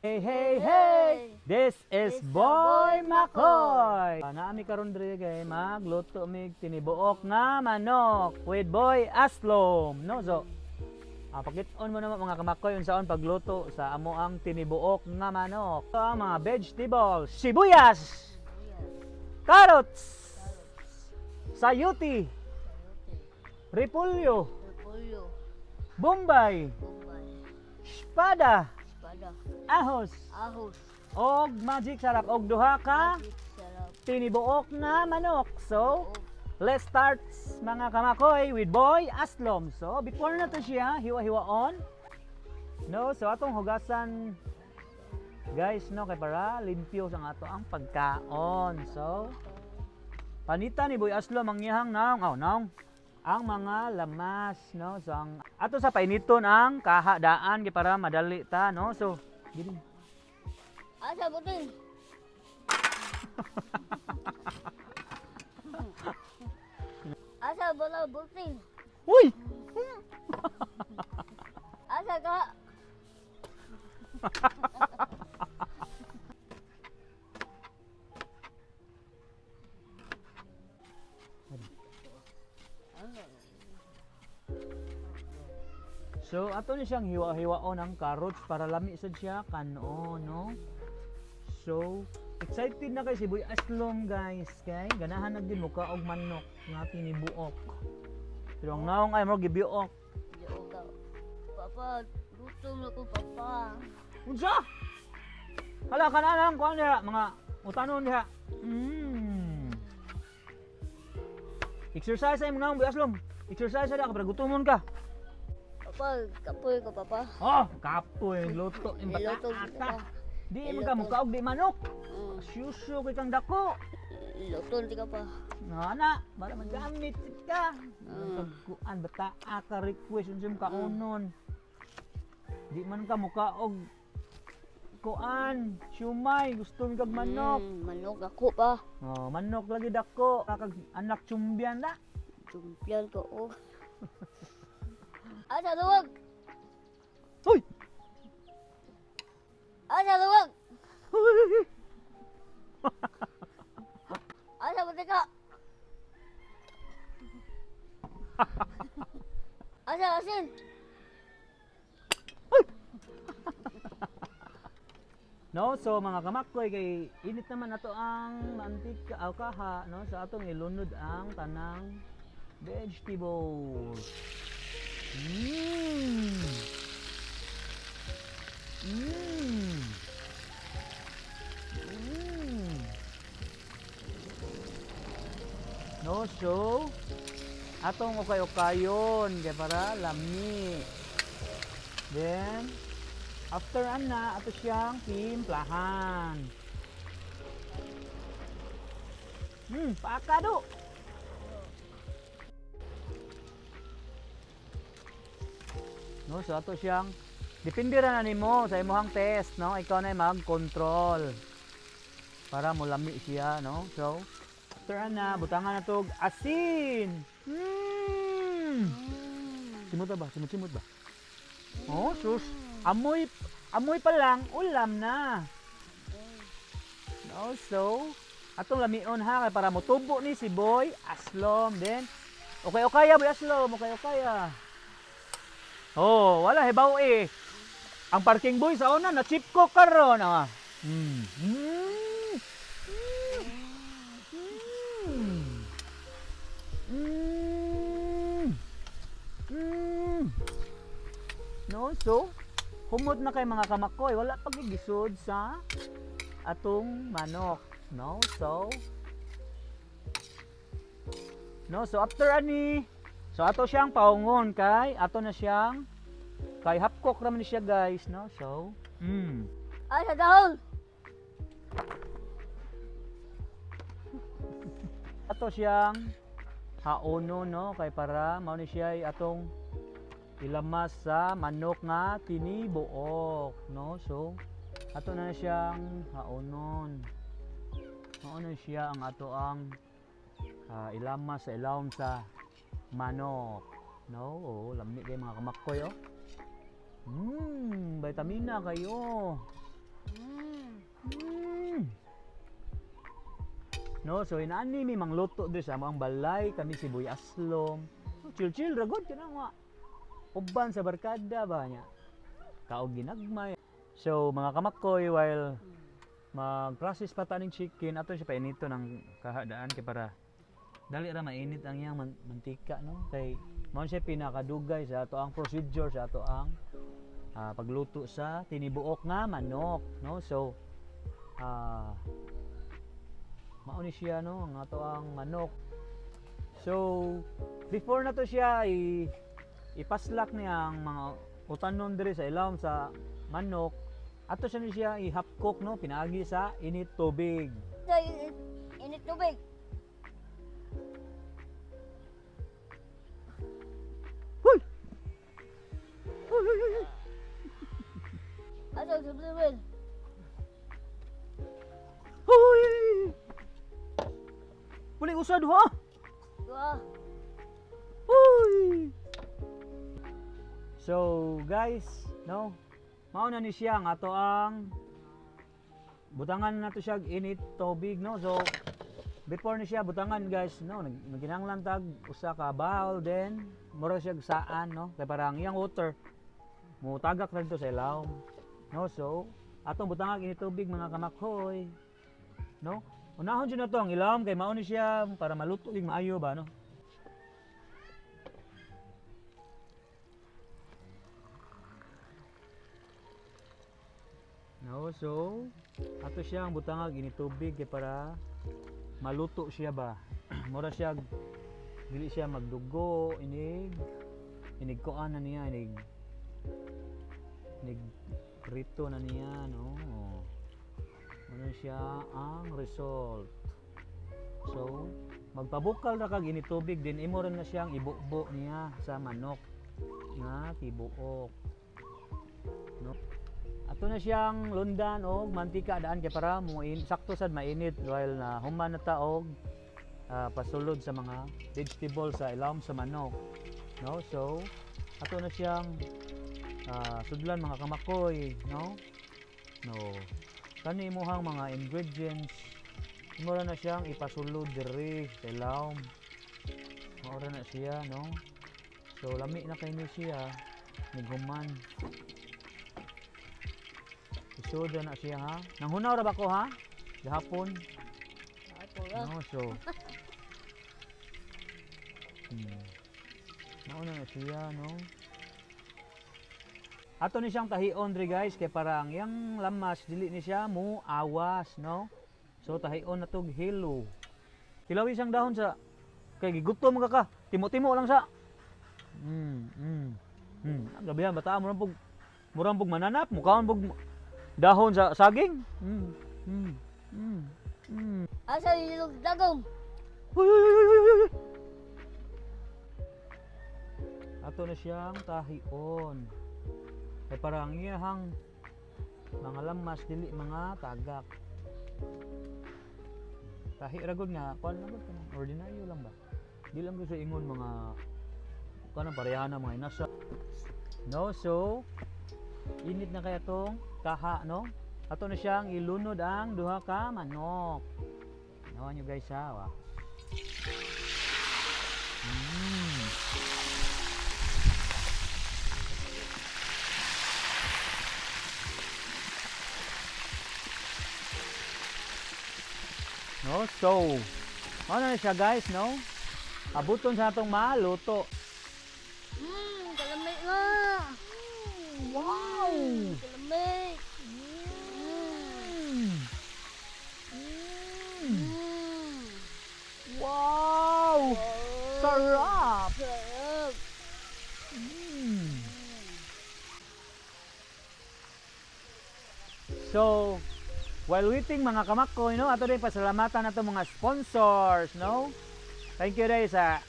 Hey, hey, hey! This is It's Boy Boy Makoy! Naami karon diri kay magluto mig tinibuok nga manok with Boy Aslom. No, so pakit-on mo naman, mga kamakoy, unsaon pagluto sa amo ang tinibuok nga manok. So, ang mga vegetables: sibuyas, carrots, sayuti, repolyo, Repolyo, bombay, bombay, espada, espada, ahos, ahos, og magic sarap og duha ka magic sarap, tinibuok na manok. So, let's start, mga kamakoy, with Boy Aslom. So, before na to siya hiwa-hiwaon. No, so atong hugasan, guys, no, kay para limpyo sa ato ang pagkaon. So, panita ni Boy Aslom ang iyahang naong, oh, naong ang mga lamas, no? So ang ato sa painiton ang kahadaan kay para madali ta, no? So, gini. Asa butin? Asa bola butin? Uy! Asa ka? So ato ni siyang hiwa-hiwaon ang carrots para lami sad siya kanon, no? So excited na kay si Boy Aslom, guys, kay ganahan na din mo ka og manok nga tinibuok. Pero ang naong ay mo gibiok. Di ka. Papa, gutom na ko, papa. Unsa? Hala ka na lang kuan diha mga utanon diha. Exercise ay mo naong, Boy Aslom. Exercise ra ka para gutomon ka. Papa, kapoy ko, papa. Oh, kapoy luto im Niluto bata. ka. Di mo ka mukaog di manok. Syusyo kay kang dako. Luto di ka pa. Nga na, para magamit ka. Pagkuan bata ka request unsa imong kaunon. Di man ka mukaog kuan, siumay, gusto mi kag manok. Manok ako pa. Oh, manok lagi dako, kag anak chumbian na. Jumpian ko, oh. Asa luwag? Hoy! Asa luwag? Asa buti ka? Asa asin? No, so mga kamakoy, kay init naman ato ang mantika aw kaha, no, sa atong ilunod ang tanang vegetables. No, so atong ukay-ukayon kay para lami. Then after ana, ato siyang timplahan. Paakado. No, so ato siyang depende ra na nimo sa imong test, no? Ikaw na mag-control para molami siya, no? So, after ana, butangan na tog asin. Simot ba? Simot-simot ba? Oh, sus. Amoy amoy pa lang, ulam na. No, so atong lamion ha kay para motubo ni si Boy Aslom then. Okay, okay ya, Boy Aslom, okay okay ya. Oh, wala hibaw eh. Ang parking boy sa una na chip ko karon ah. No, so humot na kay, mga kamakoy, wala pa gigisod sa atong manok, no? So no, so after ani, so ato siyang paungon kay ato na siyang kay half cook raman ni siya, guys, no? So, Asa dahon? Ato siyang haono, no, kay para mao ni siya ay atong ilamas sa manok nga tinibuok, no? So ato na siyang haonon, mao na siya ang ato ang ilamas sa ilawom sa manok, no? Oh, lami kay, mga kamakoy, oh. Vitamina kayo. No, so inaani mi mangluto diri sa among balay kami si Boy Aslom. So, chill chill ra gud kana nga. Uban sa barkada ba niya. Kaog ginagmay. So mga kamakoy, while mag-process pa ta ning chicken, ato siya painito ng kahadaan kay para dali ra mainit ang iyang mantika, no, kay mao siya pinakadugay sa ato ang procedure sa ato ang pagluto sa tinibuok nga manok, no. So mao ni siya, no, ang ato ang manok. So before na to siya ipaslak niya ang mga utanon diri sa ilawom sa manok, ato siya ni siya i-half cook, no, pinaagi sa init tubig. Sa init tubig. Huy! Huy, huy, huy, huy. Asa sa tubig? Huy! Puli usa duha. Dua. Huy! So guys, no, mao na ni siya ang ato ang butangan nato siya og init tubig, no. So before ni siya butangan, guys, no, nagkinahanglan tag usa ka bowl, then mura siya saan, no, kay para ang iyang water mutagak ra dito sa ilawom, no. So atong butangan init tubig, mga kamakhoy, no. Unahon jud nato ang ilawom kay mao ni siya para maluto gyud maayo ba, no. No, so ato siyang butangag ini tubig kay para maluto siya ba. Mura siya dili siya magdugo, inig inig kuan na niya, inig inig prito na niya, no. Muna siya ang result. So magpabukal ra kag ini tubig din imo rin na siyang ibubo niya sa manok nga tibuok, no. Ato na siyang lundan og mantika daan kay para mo sakto sad mainit while na human na ta og pasulod sa mga vegetable sa ilawom sa manok, no. So ato na siyang sudlan, mga kamakoy, no. No, kani imuhang mga ingredients imo ra na siyang ipasulod diri sa ilawom. Mao ra na siya, no. So lami na kay ni siya nighuman. Isod na siya, ha. Nanghunaw ra ba ko, ha? Gahapon. Ako ra. No, so. Mao na siya, no. Ato ni siyang tahion diri, guys, kay para ang iyang lamas dili ni siya mo awas, no. So tahion na tog hilo. Tilawi siyang dahon sa kay gigutom ka ka. Timo-timo lang sa. Ang gabi bata murang pug mananap, mukaon pug dahon sa saging. Asa ilog dagom? Uy, uy, uy, uy, uy, uy. Ato na siyang tahion. Kay para ang iyahang mga lamas dili mga tagak. Tahi ra gud nga kuan lang gud kanang ordinaryo lang ba. Di lang gud sa ingon mga kanang pareha na mga inasa. No, so init na kaya tong kaha, no? Ato na siyang ilunod ang duha ka manok. Nawa nyo, guys, ha. Wa. No, so ano na siya, guys, no? Abuton sa atong maluto. Kalamay nga. Wow! Kalamay. Wow! Oh, Sarap! Sarap. So, while waiting, mga kamakoy, no, ato din pasalamatan nato mga sponsors, no? Thank you dahil sa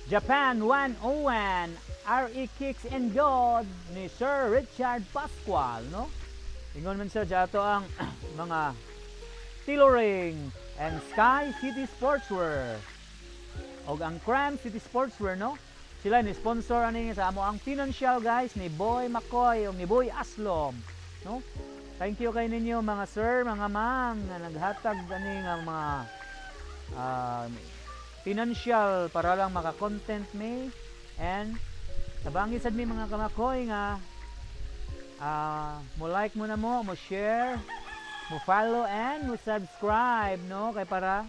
Japan 101 RE Kicks and God ni Sir Richard Pascual, no? Ingon man sir ato ang mga tailoring and Sky City Sportswear. Og ang Cram City Sportswear, no? Sila ni sponsor ani sa amo ang financial, guys, ni Boy McCoy o ni Boy Aslom, no? Thank you kay ninyo mga sir, mga ma'am nga naghatag ani nga mga financial para lang maka-content me and tabangi sad mi mga kamakoy nga mo like mo na mo share, mo follow and mo subscribe, no, kay para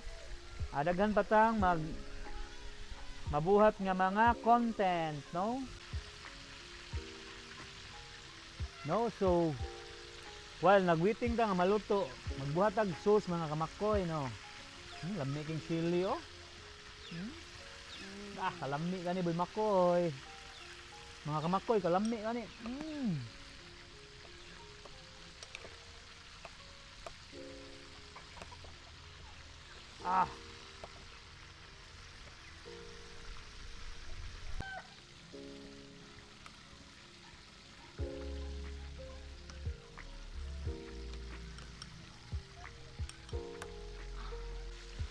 daghan pa tang mag mabuhat nga mga content, no? No, so while nagwaiting ta nga maluto, magbuhat og sauce mga kamakoy, no. Lami king chili oh. Ah, kalami kani Boy Makoy. Mga kamakoy, kalami kani. Ah.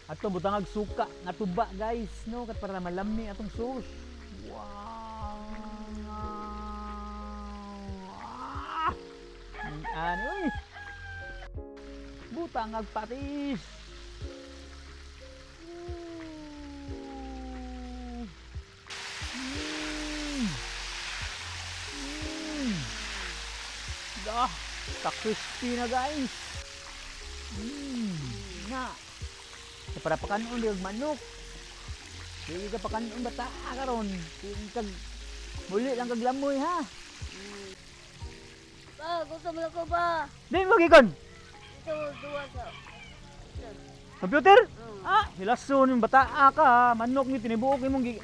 Ato butang og suka nga tuba guys, no, kat para malami atong sauce. Wow. Ah! Ani oy. Butang og patis. Ah, ta-crispy na guys. Na. Para pakanon di og manok. Di ka pakanon bata karon. Di kag muli lang kag lamoy ha. Ba, gutom na ko ba? Di mo gikon. Ito, duwa sa. Computer? Ah, hilason yung bata ka ha. Manok ni tinibuok imong gi.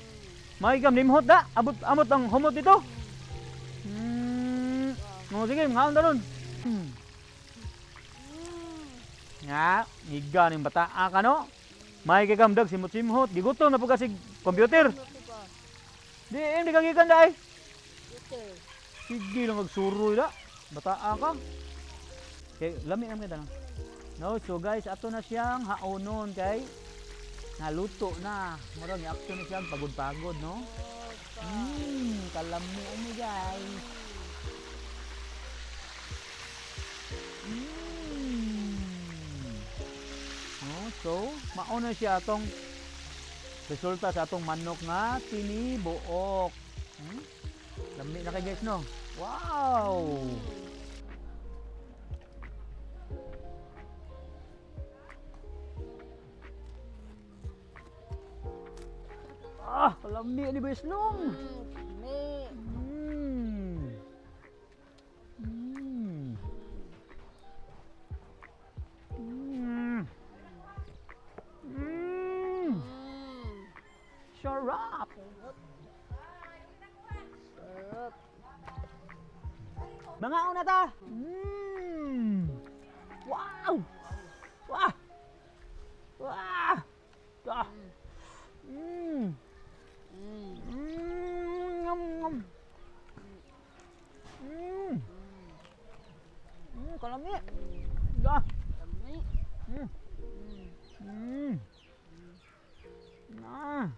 May kam nimhot da. Abot amot ang humot dito. No, sige, ngaon daron. Nga, higa ning bata ka no. May kay kam dag simot-simot, gigutom na pud ka sig computer. Di, di ka gikan dai. Sige lang magsuroy da. Bata ka. Okay, lami naman kita. No, so guys, ato na siyang haonon kay naluto na. Murag ni-action na siyang pagod-pagod, no? Kalami ani guys. No, so mao na siya atong resulta sa atong manok nga tinibuok. Lami na kay guys, no? Wow! Ah, kalami ni Boy Slong. Sarap. Sarap. Mga una ta. Wow. Wah. Wah. Ah. Ngam, ngam. Kalami. Ah. Kalami. Ah.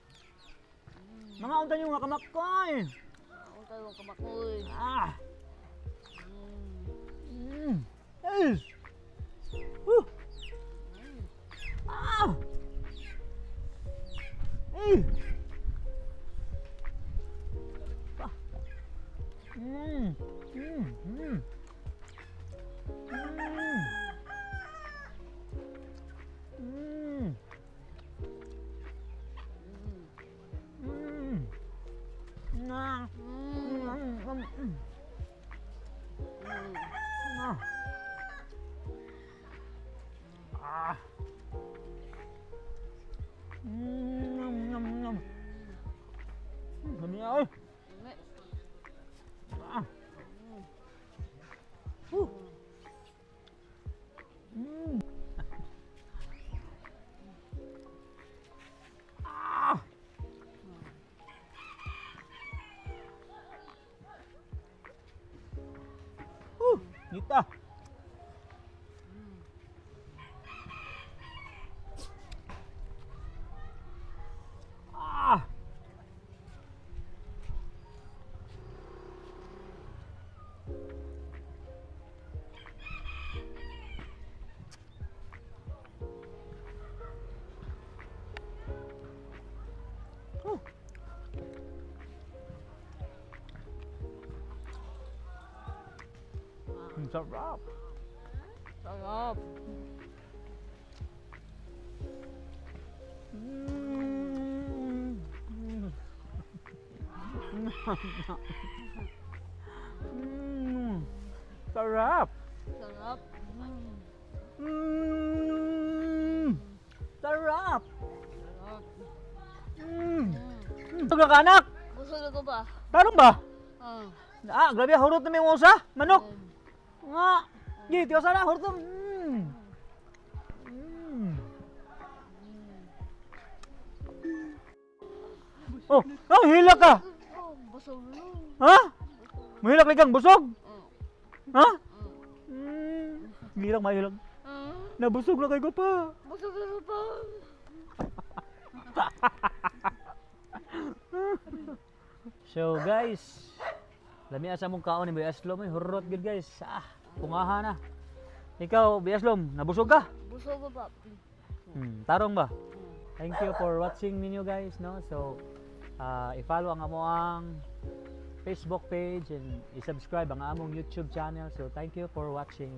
Mga unta nyo nga kamakoy. Unta yung kamakoy. Ah. Eh. Huh. Ah. Eh. Ah. Na. Ah. Ah. Ngam, ngam. Kami ay. Ah. Huh. Ah. Huh, ngita. Ah. Sarap. Sarap. Sarap. Sarap. Sarap. Sarap. Busog na ka, anak. Busog na ko ba? Tarong ba? Ah. Ah, grabe, hurot na may usa. Manok. Nga. Gi, tiyo sana, hurot na. Oh, hilak ka. Oh, busog na. Ha? Mahilak ligang busog. Ha? Gilak mahilak. Nabusog na kay ko pa. Busog na ko pa. So guys, lami asa mong kaon ni Boy Aslom, ay hurot gid, guys. Ah, pungaha na. Ikaw, Boy Aslom, nabusog ka? Busog ko pa. Tarong ba? Thank you for watching ninyo, guys, no? So, i-follow ang amoang Facebook page and i-subscribe ang among YouTube channel. So, thank you for watching.